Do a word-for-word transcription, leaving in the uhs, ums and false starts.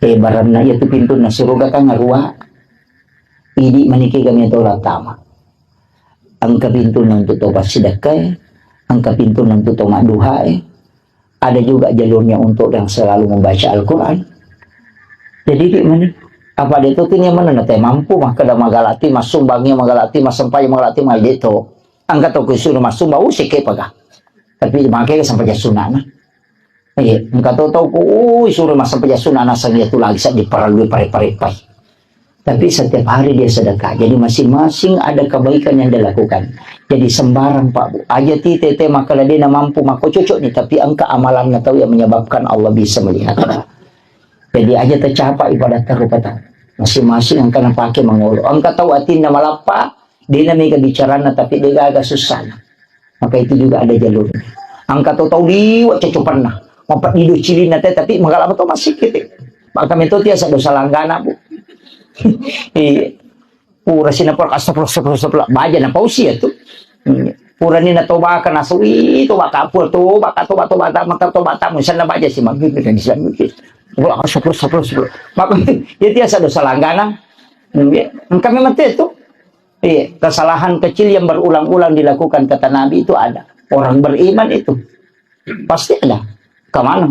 Eh, baranna iya tu pintunna suruga kan arua. Idi maniki kami tau tama. Engka pintunna untuk tau passidakkae, engka pintunna untuk tau madduhae. Ada juga jalurnya untuk yang selalu membaca Al-Quran. Jadi, di mana? Apa dia tu, tini mana nanti mampu, maka dah magalati, massumbangnya magalati, massempajang magalati, mai dia tu. Engka tau ku suruh massumbang, uh, seke paga. Tapi makai sampai sunana. Iya, engka tau-tau ku, ui, suruh massempajang sunat naseng iya tu lagi sa diparellui pare-parepai. Tapi setiap hari dia sedekah. Jadi masing-masing ada kebaikan yang dia lakukan. Jadi sembarang, Pak, Bu. Aja ti tete maka la dena mampu maka cocok nih, tapi engka amalanna tau yang menyebabkan Allah bisa melihat. Jadi aja tercapai pada tarupa tau. Masing-masing engka napake mangolo. Engka tau atinna malappa, dena mega bicarana tapi de gaga susana. Maka itu juga ada jalurnya. Engka tau-tau liwa cocopanna. Mapeddi do cilinna te, tapi magalama to masih kete. Maka meto tiasa dosa langgana, Bu. Iya. Pura sina pura astagfirullah, astagfirullah, astagfirullah. Baja na pausi ya tu. Hmm. Pura ni na toba ka nasawi, toba ka pura, toba ka, toba, toba, ta, maka toba tamu, sana baja si maghrib dan Islam itu. Wah, astagfirullah, astagfirullah, astagfirullah. Maka ya tiasa dosa langgana. Hmm, ya. Engka memang te tu. Iya, kesalahan kecil yang berulang-ulang dilakukan, kata Nabi, itu ada. Orang beriman itu pasti ada. Kemana?